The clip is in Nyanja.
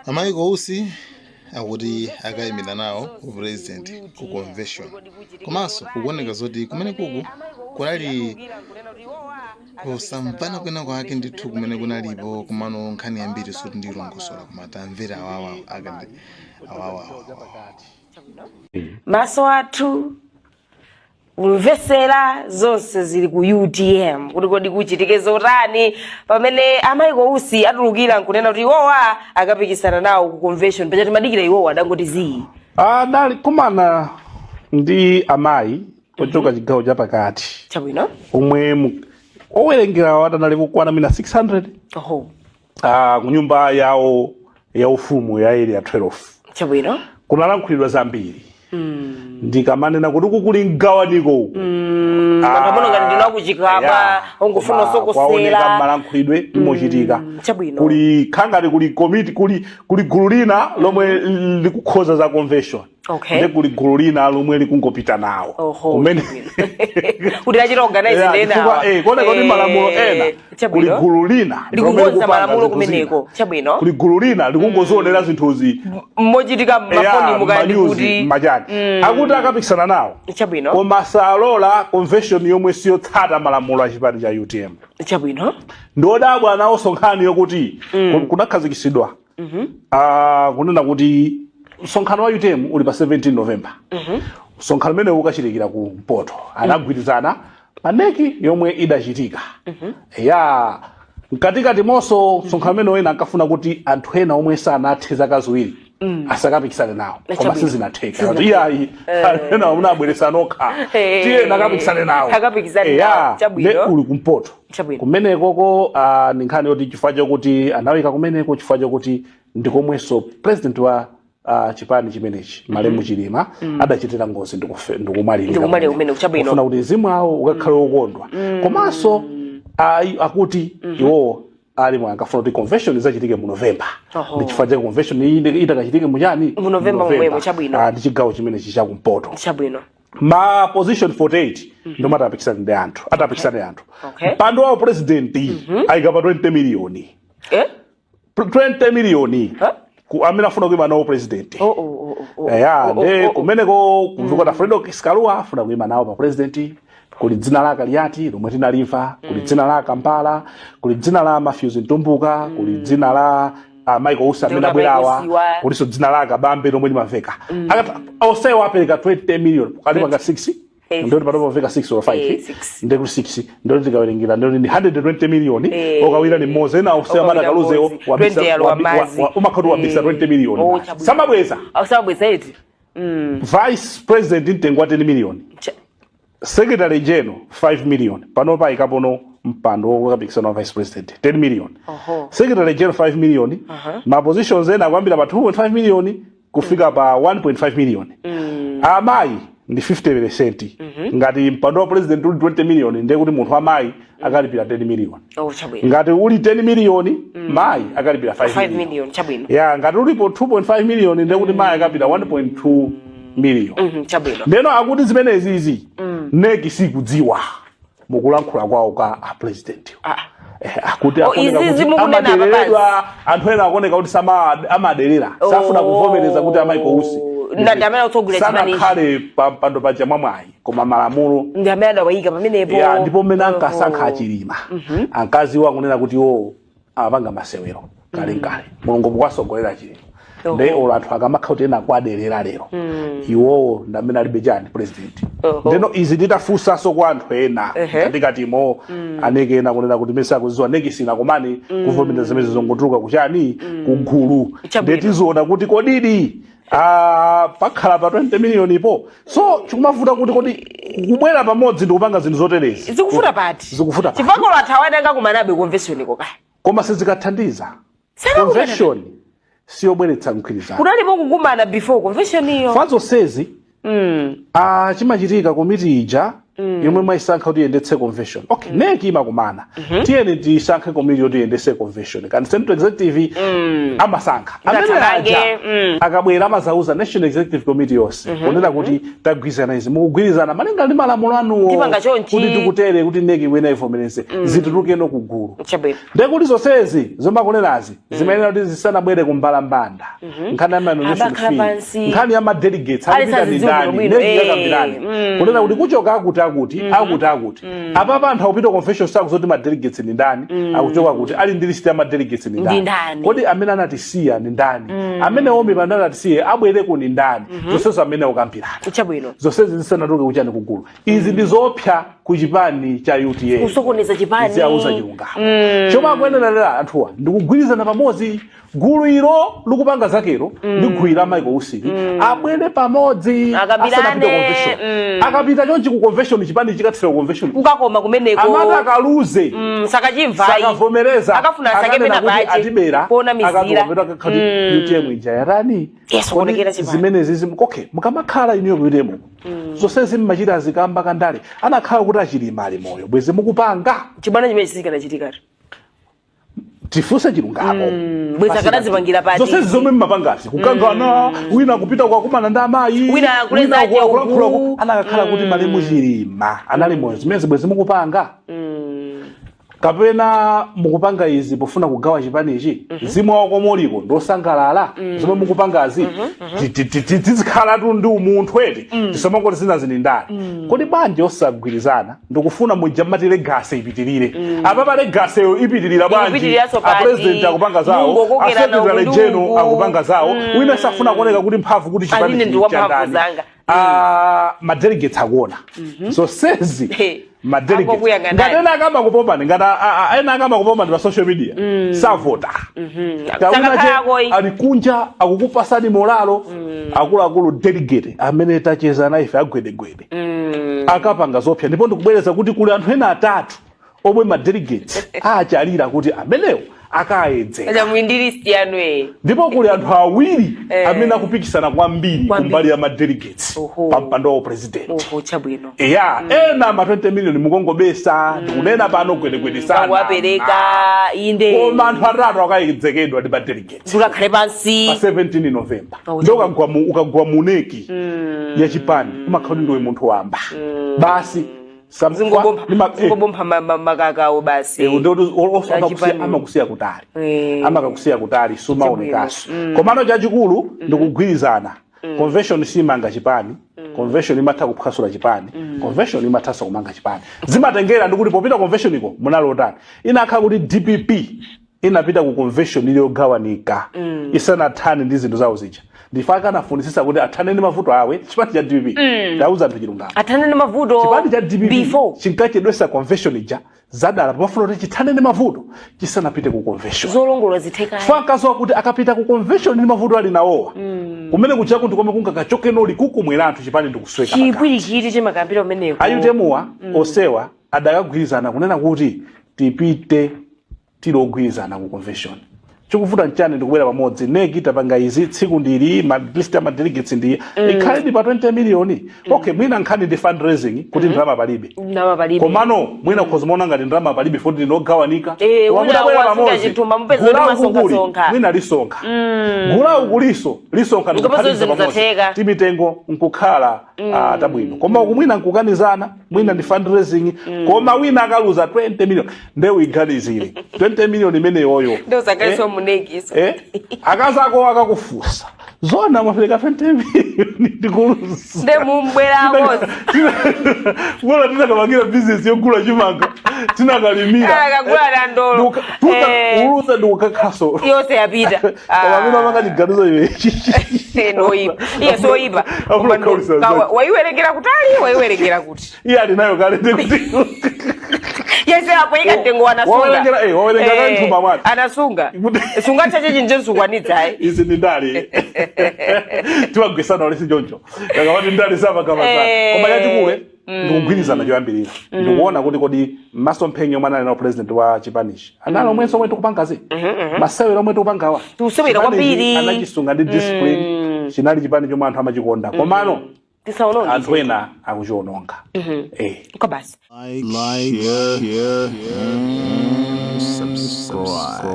A Michael Usi akuti akayimira nawo ku president ku convention, komanso kukuoneka zoti kumene kuku kunali kusamvana kwina kwake ndithu kumene kunalipo. Komano nkhani yambiri soti ndilongosola, koma tamvera awawa akandi awawa. Maso athu kumvesera zonse zili ku UTM, kuti kodi kuchitike zotani pamene a Michael Usi atulukira nkunena kuti iwowa akapikisana nawo ku convention? Paja timadikira iwowa, adangoti zii. Adali kumana ndi amayi ochoka chigawo chapakati omwe owerengera atanali kukwana mina 600 ku nyumba yawo yaufumu ya Area 12. Kunalankhulidwa zambiri. Ndikamanena kuti uku kuli mgawaniko uku. Anthu amene ngati ndinu akuchikaba, ongofuna Koma osokosera. kwaoneka malankhulidwe imochitika. Kuli khangati kuli komiti, kuli gulu lina lomwe likukhoza za convention, ndi kuli gulu lina lomwe likungopita nawo kumene Kuti achita organize ndena. Chifukwa, kuoneka kuti malamulo ena, kuli gulu lina lomwe likukonza likupanga malamulo zinthu zina. kumeneko. Kuli gulu lina likungozionera zinthuzi Mochitika mmafoni mukandi manyuzi kuti machani akuti akapikisana nawo, koma salola convention yomwe siyotsata malamulo a chipani cha UTM. Ndiodabwa nawonso nkhani yokuti kunakhazikitsidwa kunena kuti msonkhano wa UTM uli pa 17 November. Msonkhano umene ukachitikira ku mpoto, anagwirizana pa NEC yomwe idachitika ya mkatikati monso msonkhano umene wena ankafuna kuti anthu ena omwe sanathe zaka 2 asakapikisane nawo, koma sizinatheka. Sizinatheka. Iyayi, anthu ena omwe abweresa nokha, tiyena akapikisane nawo. Akapikisane nawo. Ne uli kumpoto. Kumenekoko ndi nkhani yoti chifukwa chokuti anawika kumeneko, chifukwa chokuti ndikomwenso president wa chipani chimenechi, malemu Chilima, adachitira ngozi ndikumwalirira Ndikumwalira kumeneko. Kufuna kuti mzimu awo ukakhale wokondwa. Komanso akuti iwowo ali mwe ankafuna kuti convention izachitike mu November. Ndi chifukwa cha convention iyi itakachitike muchani? Mu November momwemo. Ndi chigawo chimenechi chakumpoto. Ma position 48 ndomwe atapikisana ndi anthu, atapikisana anthu. Mpando wawo president ayika pa 20 miliyoni. 20 miliyoni ku amene afuna kuima nawo president. Oh. Ya, nde kumeneko kumveka ta Fredokiss Kalua afuna kuima nawo pa president. Kuli dzina la Kaliati lomwe tinalimva, kuli dzina la Kampala, kuli dzina la Matthews Mtumbuka, kuli dzina la Michael Usi amene Dr. abwerawa, Michael Usiwa. kulinso dzina la Kabambe lomwe limamveka. Akati onsewa apereka 20 million, alipanga 6. Ndoti panopo pamveka 6 or 5. 6. Ndekuti 6, ndoti tikawerengera ndoti ndi 120 million. Okawira ni mmodzi, ena onse amene Okawira akaluzewo mmodzi. 20 yalowa mazi. Umakhoti wabisa 20 million. Oh, Basi. chabwino. Samabweza. Samabweza eti. Vice president mtengo wa 10 million, secretary general 5 million. Panopa ayikapono mpando wokapikisana wa vice president 10 million, secretary general 5 million, ma positions ena akuyambira pa 2.5 million kufika pa 1.5 million. Amayi ndi 50%. Ngati mpando wa president uli 20 million, ndiye kuti munthu amayi akalipira 10 million. Oh, chabwino. Ngati uli 10 million, mayi akalipira 5 5 million. million. Ya, ngati ulipo 2.5 million, ndiye kuti mayi akapita 1.2 million. Ndeno akuti zimenezi izi NEC sikudziwa mukulankhula kwawo ka a president. Akuti Oh, akuoneka izi kuti zimukunena apa. amadereredwa. Anthu ena akuoneka kuti sama amaderera, safuna kuvomereza kuti a Michael Usi Ndi amene akutsogolera chipanichi. sanakhale pa mpando paja mwamwayi, koma malamulo ndi amene adawayika pamenepo. Ya, ndipo mmene ankasankha achilima, ankaziwa akunena kuti iwo amapanga masewero kale Mulungu mukwasogolera achilima. Nde olo anthu akamakha kuti ena akwaderera lero, iwowo ndi amene alibe chani president. Ndeno izi titafunsanso kwa anthu ena katikatimo, a NEC ena kunena kuti mese akuziwa, NEC sinakomane kuvomereza zimene zongotuluka kuchani, kugulu. Nde tiziona kuti kodidi pakhala pa 20 million ipo. So chikumavuta kuti kodi kubwera pamodzi ndi kupanga zinthu zoterezi zikufuta pati? Zikufuta pati? Chifukwa athawa angakumanabe convention iko kaya. Koma sizikathandiza. Sakakumana. Convention siyobweretsa mgwirizano. Kunalipo kukumana before convention iyo. Fa zonsezi chimachitika komiti ija. Yomwe mwayisankha kuti iyendetse convention, okay, NEC imakumana, tiyeni tisankhe komiti yoti iyendetse convention, kandi central executive amasankha amene Ngathamange, aja. Akabwera amazauza national executive committee yonse kunena kuti tagwirizana izi, mukugwirizana malinga ndi malamulo anuwo Tipanga chonchi. kuti tikutere kuti NEC iwena ivomereze, zitulukeno kugulu. Chabwino. Ndekuti zonsezi zomakunenazi zimayenera kuti zisanabwere kumbalambanda, nkhani ya nomination Abakhala fee, pansi. nkhani ya madelegates Ali akupita ndi sazidziwa ndani, bwinobwino, NEC yakambirani kunena kuti kuchoka akuti, akuti, akuti, akuti. Apapa anthu akupita convention sakuzoti ma delegates ndi ndani, akuchoka kuti, ali ndi list ya ma delegates ndi Ndi ndani? ndani? Kodi amene anatisiya ndi ndani? Amene omwe pano anatisiye abwereko ndi ndani? Zonsezo amene akukambirana. Zonsezi zisanatuluke kuchani, kugulu. Izi ndi zopsa ku chipani cha UTM. Kusokoneza chipani. Ziyauza chilungamo. Chomwe akuyenerera anthuwa ndikugwirizana pamodzi. Gulu ilo likupanga zakelo ndi gulu la Michael Usi abwere pamodzi Akambirane, asanapite convention. Akapita chonchi ku convention, chipani chikathera ku convention. Kukakoma kumeneko. Amati akaluze, Sakachimva. sakavomereza. Akafuna asake Akanena pena kuti pache atibera. Pona mizira. Akati UTM ija yarani? Yes, Kodi kuonekera chipani. zimenezi okay, mukamakhala inuyo ku UTM, zonsezi mmachita zikamba kandale, anakhala kuti achilima ali moyo, bwezi mukupanga Chibwana chimene chisikanachitikatu. Tifunse chilungamo. Bwezi akanazipangira pati. Zonsezi zomwe mmapangazi, kukangana, wina kupita kukakumana ndi amayi, Wina kuleza wina kulankhula uku. Anakakhala kuti malemu Chilima anali moyo, zimene bwezi mukupanga? Kapena mukupanga izi pofuna kugawa chipanichi? Mzimu wawo komoliko ndosangalala zomwe mukupangazi? Tizikhalatu ndi umunthu eti, tisamangoti zina zini ndani. Kodi bwanji osagwirizana ndikufuna muja mmati legacy ipitirire? Apapa legacyyo ipitirira bwanji? Ikupitiriranso pati? Apresident akupanga zawo, Mungokokerana asecretary uku general ndi uku. akupanga zawo, wina safuna kuoneka kuti mphamvu kuti chipani Aline ndi wamphamvu chandani. zanga. Ah, madelegates akuona zonsezi. Madelegates Angokuyang'anani. ngati ena akamba kupopani, ngati ena akamba kupopani pa social media, savota. Sakakhalako. Ali kunja akukupasani morale. Akuluakulu, delegate amene tacheza naye ife agwedegwede akapanga zopsa. Ndipo ndikubwereza kuti kuli anthu ena atatu omwe madelegates achalira kuti amenewo akayedzera. Acha ndi list yanu e. Ndipo kuli anthu awiri amene akupikisana kwambiri Kwambiri. kumbali ya madelegates pa mpando wa president. Oho, chabwino. Eya, ena ma 20 million mukongobesa. Ndikunena pano, gwedegwede sana Akuwapereka inde. Koma anthu atatu akayedzekedwa ndi madelegates Tulakhale pansi. pa 17 November. Oh, Ndo ukagwa mu NEC ya chipani, umakhala kuti ndiwe munthu wamba basi. Zingobompha makakawo basi. Achipani. Amakusiya kutali. Amakakusiya kutali, sumaonekaso. Komano chachikulu ndikugwirizana. Convention simanga chipani, convention imatha kuphwasula chipani, convention imathanso kumanga chipani. Zimatengera ndikuti popita convention iko munalotani. Inakhala kuti DPP inapita ku convention ili yogawanika, isanathane ndi zinthu zawo zija, ndife akanafunisisa kuti athane ndi mavuto awe chipani cha DPP. Ndauza anthu chilungamo. Athane ndi mavuto Chipani cha DPP before chinkachedwesa convention ija zadala pamafuna kuti chithane ndi mavuto chisanapite ku convention. Zolongolola zithekayo. Fakazowa kuti akapita ku convention ndi mavuto ali nawowa, kumene kuchaku ndi komwe kungakachokeno likukumwera anthu, chipani ndikusweka pakati. Chipwirikiti chimakambira kumeneko. A UTM-wa osewa adakagwirizana kunena kuti tipite tilogwirizana ku convention. Chikuvuta nchani? Ndikubwera pamodzi, NEC tapanga izi, tsiku ndili ma list ya ma delegates ndi ikhale ndi pa 20 million. Okay, mwina nkhani ndi fundraising, kuti ndalama palibe. Ndalama palibe. Komano mwina khozi maona ngati ndalama palibe foti ndinogawanika. Wina Mutabwera wasunga pamodzi, chithumba, mupeza kuti gulawu masonkhasonkha. kukuli, mwina lisonkha gulawu kuliso lisonkha Ndikopanso ndikuphatikiza zinthu pamodzi. zatheka. Timitengo nkukhala tabwino. Koma uku mwina nkukanizana, mwina ndi fundraising. Koma wina akaluza 20 million, ndewu iganizire 20 million imeneyoyo. Ndio usakalenso mu NEC-so. Akazako akakufusa zona, mwapereka 20 million ndikuluza. Nde mumbwerako. Bora tinakapangira business yogula chimanga, tinakalimira. Akagula dandolo. Uluza ndikukakhaso. Yonse yapita. Koma amene amanga chiganizo imechi Noyipa iye, soyipa. Akula kaulisa zake. Waiwerengera kutali, waiwerengera kuti Iye ali nayo kale, ndikuti yese apo ika mtengo wanasunga. Wawerengera kale mthumba mwake. Anasunga sunga chache chinje sukwanitsa. Izi ndi ndali, tiwagwisana ulesi choncho kakapati ndali samakamazana. Koma chachikulu ndikugwirizana choyambirira, ndikuona kuti kodi masomphenya omwe anali nawo president wa chipanichi anali omwenso omwe tikupangazi, masewero omwe tikupangawa. Tikusewera Chipanichi kwambiri. anachisunga ndi discipline, chinali chipani chomwe anthu amachikonda. Komano Tisaononge. Anthu ena akuchiononga. Kwa basi. Like, share, and subscribe.